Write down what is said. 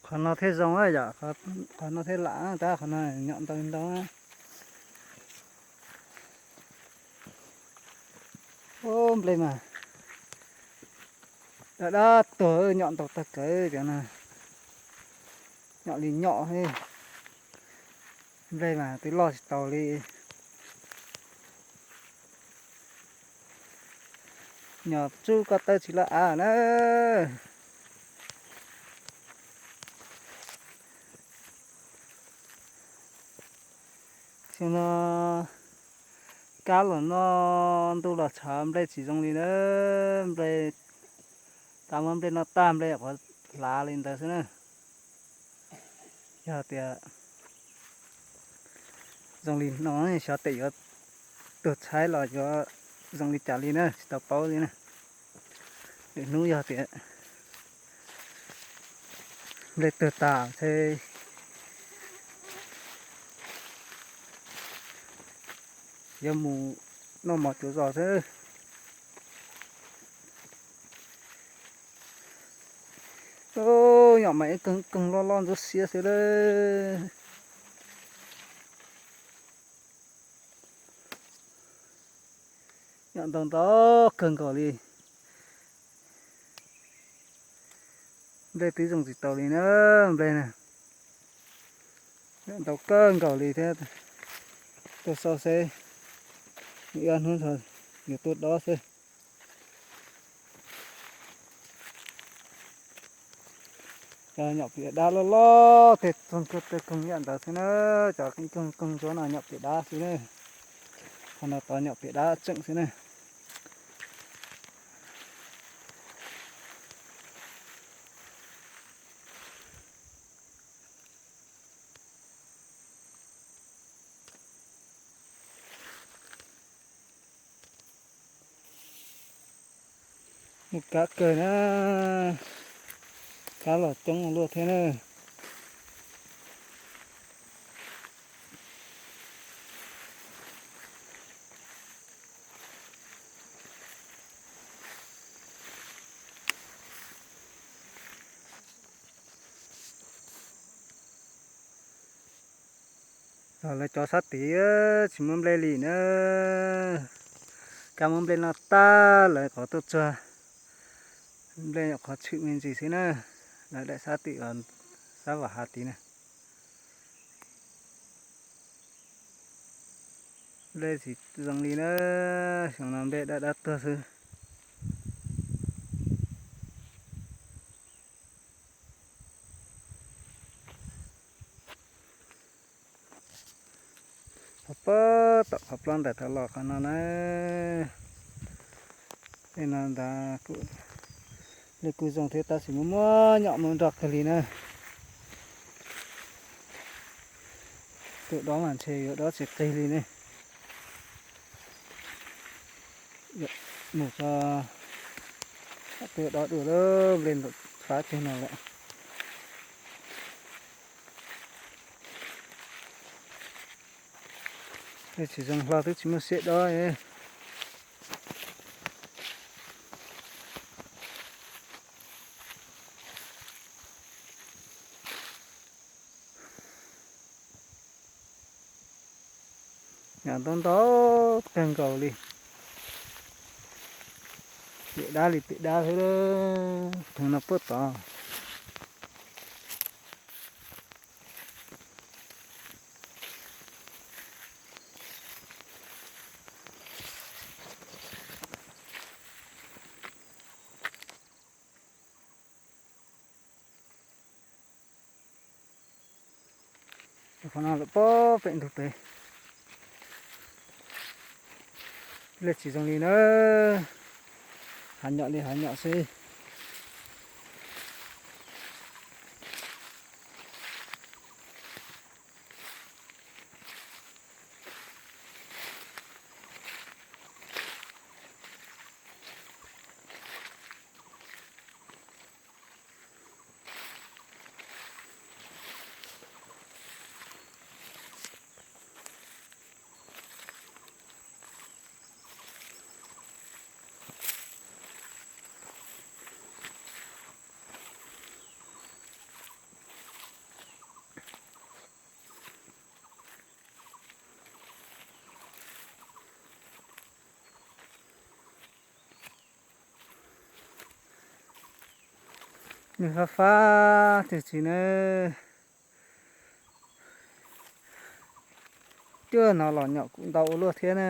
Qhov no thiaj zoo yom, qhov no thiaj lam tab, qhov no nyom ntau ntau. Ub, nplej mas dab dab tuag, nyom ntau tag kawg cov no. Nyom li nyom, nplej mas twb loj tsis tau li. Nyom tsuj koj tawb tsis loj av na. Xyoo no kab los noj, ntuj los tshav, nplej tsis zoo li na. Nplej, tab muab nplej noj tag, nplej nyuam qhuav hlav li ntawd xwb na. Yog tias zoo li no xyov tes yuav tuag tshaib los yuav zoo li cas li na, tsis tau paub li na. Lwm hnub yog tias nplej tuag tas thiab yuav mus noj mov cuav zos xwb. Nyom mas ib koog koog loj loj ntsuab xiab xwb lawm. Nyom ntau ntau kawg nkaus li. Nplej twb zoo tsis tau li na, nplej na. Nyom ntau kawg nkaus li thiab. Tuaj xauj seb, ib ob hnub yuav tuaj dob xwb. Cov nyom piam dab loj loj tej txog kawg tej koog yam ntawd xwb na. Cov koog koog ntsuab no nyom piam dab xwb na. Qhov no tod nyom piam dab tseem xwb na. Muaj kab kawg na, kab los coob luaj thiab na. Los lawv cov sab tid tsis muaj nplej li na. Kab muab nplej noj tag lawv qhov tuaj txog, nplej nyuam qhuav tshwm me ntsis xwb na. Lawv daim sab tim, sab vam hav tid na. Nplej tsis zoo li na, xyoo no nplej dab dab tuag xwb. Qhov pab tom qhov plaub ntawm tau los qhov no na. Tej no ntag, nplej kuj zoo thiab tab sis muaj muaj nyom mus nrog kawg li na. Tus dob mas ntshe yuav dob tsis qig li ne. Mus tso, twb dob dua lawm, nplej fab ceg no lawm. Nplej tsis zoo hlo twb tsis muaj siab dob. Nyom ntau ntau kawg nkaus li. Piam dab li piam dab xwb, theem no puag tod. Qhov no lawm pob pem ntug pem. Nplej tsis zoo li na, hav nyom li hav nyom xwb. Nws fab fab tiag tsis ne. Cuaj no los nyom kuj ntau ua luaj thiab na.